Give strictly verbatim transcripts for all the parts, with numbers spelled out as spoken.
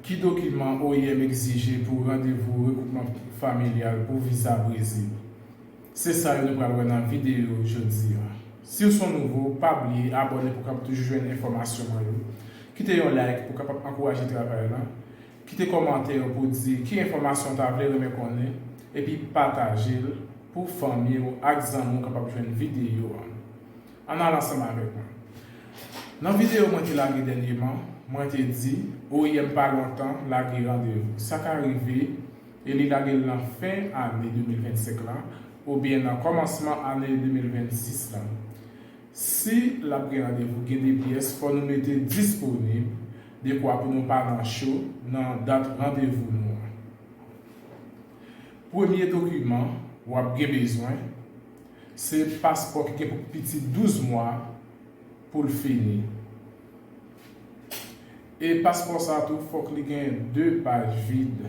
Ki dokiman O I M egzije pou randevou regwoupman familyal pou viza Brezil? Se sa yo nou pral wè nan videyo jodi a. Si w se yon nouvo, pa bliye abòne pou w kapab toujou jwenn enfòmasyon mwen yo. Kite yon like pou w kapab ankouraje travay la. Kite kòmantè w pou w di ki enfòmasyon w ta vle renmen konnen, epi pataje l pou fanmi w ak zanmi w kapab jwenn videyo a. Ann al ansanm avèk mwen. Nan videyo mwen te lage dènyèman, mwen te di O I M pa lontan lage randevou. Sa ka rive e li lage l nan fen ane de mil vennsenk lan oubyen nan kòmansman ane de mil vennsis lan. Si l ap gen randevou, gen de pyès fò nou mete disponib dekwa pou nou pa nan cho nan dat randevou nou an. Premye dokiman w ap gen bezwen se paspò ki gen pou piti douz mwa pou l fini. E paspò sa a tou, fòk li gen de paj vid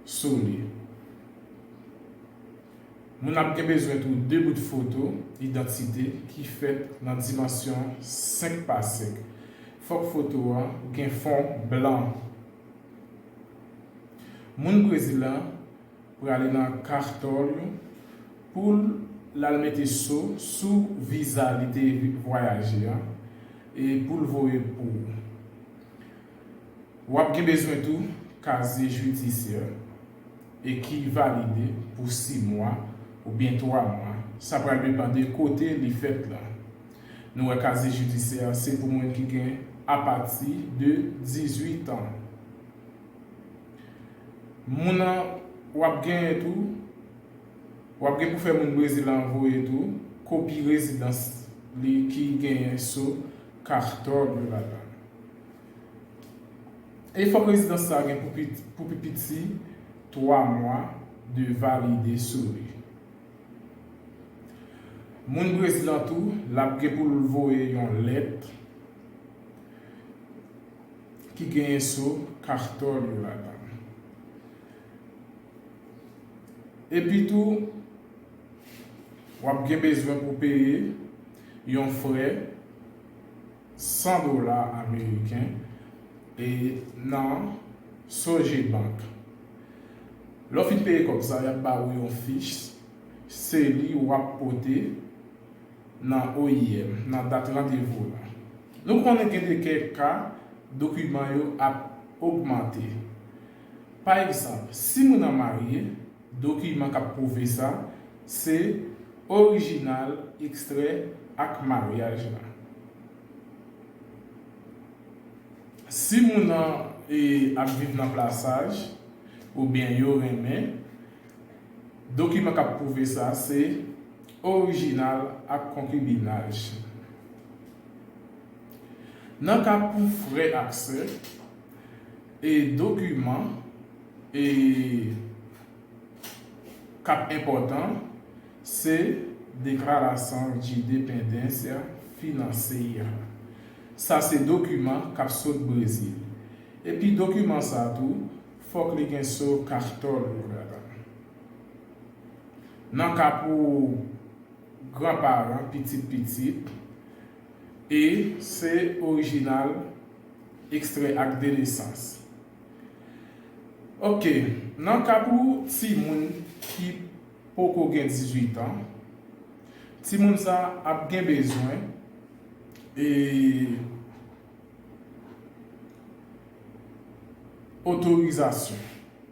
sou li. Moun ap gen bezwen tou de bout foto idantite ki fèt nan dimansyon senk pa senk. Fòk foto a gen fon blan. Moun Brezil la prale nan Kartòlyo pou l al mete so sou viza li te vwayaje a e pou l voye pou ou. W ap gen bezwen tou kazye jidisyè e ki valide pou sis mwa oubyen twa mwa. Sa pral depann de kote li fèt la. Nou wè kazye jidisyè a se pou moun ki gen apati de dizuit an. Moun nan w ap genyen tou, w ap gen pou fè moun Brezil la voye tou kopi rezidans li ki genyen so Kartòlyo ladan. E fòk rezidans sa a gen pou pi piti twa mwa de valide sou li. Moun Brezil lan tou, l ap gen pou l voye yon lèt ki genyen so Kartòlyo ladan. Epi tou, w ap gen bezwen pou peye yon frè san dola ameriken e nan Sogebank. Lè w fin peye kòb sa, y ap ba ou yon fich, se li w ap pote nan O I M nan dat randevou la. Nou konnen gen de kèk ka dokiman yo ap ogmante. Pa egzanp, si moun nan marye, dokiman k ap pwouve sa se orijinal ekstrè ak maryaj la. Si moun nan e, ap viv nan plasaj oubyen yo renmen, dokiman k ap pwouve sa se orijinal ak konkibinaj. Nan ka pou frè ak sè, e dokiman e k ap enpòtan se deklarasyon de depandans finansyè. Sa se dokiman k ap sot Brezil. Epi dokiman sa tou, fòk li gen so Kartòlyo ladan. Nan ka pou granparan, pitit pitit, e se orijinal ekstrè ak de nesans. Oke, nan ka pou timoun ki poko gen dizuit an, timoun sa ap gen bezwen e otorizasyon.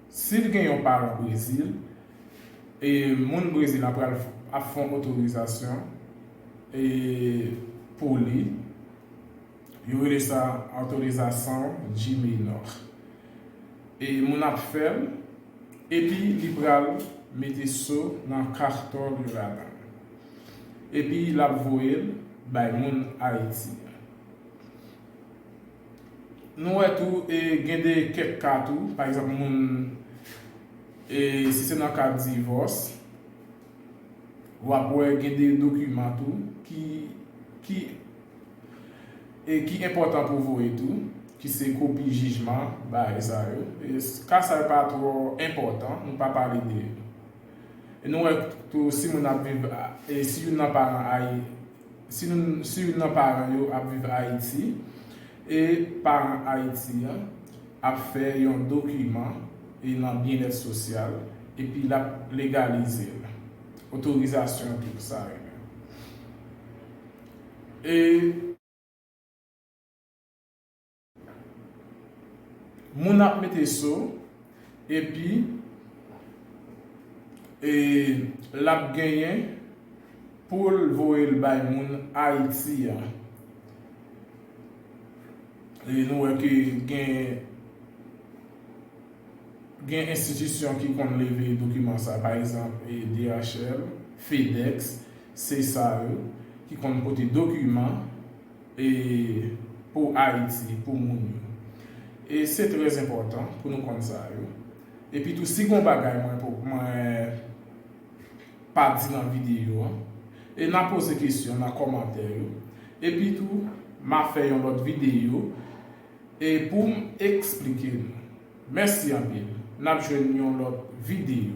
Si l gen yon paran Brezil, e moun Brezil la pral ap fè yon otorizasyon e pou li. Yo rele sa otorizasyon G-Minor. E moun ap fè l, epi li pral mete so nan Kartòlyo ladan. Epi l ap voye l bay moun Ayiti. Nou wè tou e gen de kèk ka tou, pa egzanp moun e si se nan ka divòs, w ap wè gen de dokiman tou ki ki e ki enpòtan pou voye tou, ki se kopi jijman, bagay sa yo. E ka sa yo pa twò enpòtan, nou pa pale de yo. E nou wè tou si moun ap viv e si youn nan paran Ayi si nou si youn nan paran yo ap viv Ayiti e paran Ayiti an ap fè yon dokiman e nan byennèt sosyal, epi l ap legalize l. Otorizasyon tou, sa rele. E moun ap mete so, epi e l ap genyen pou l voye l bay moun Ayiti a. E nou wè ke gen gen enstitisyon ki konn leve dokiman sa, pa egzanp, e D H L, FedEx, se sa yo ki konn pote dokiman e pou Ayiti, pou moun yo. E se trè enpòtan pou nou konn sa yo. Epi tou, si gon bagay mwen, mwen pa di nan videyo an, e n a poze kesyon nan kòmantè yo. Epi tou, m a fè yon lòt videyo e pou m eksplike nou. Mèsi anpil. N ap jwenn yon lòt videyo.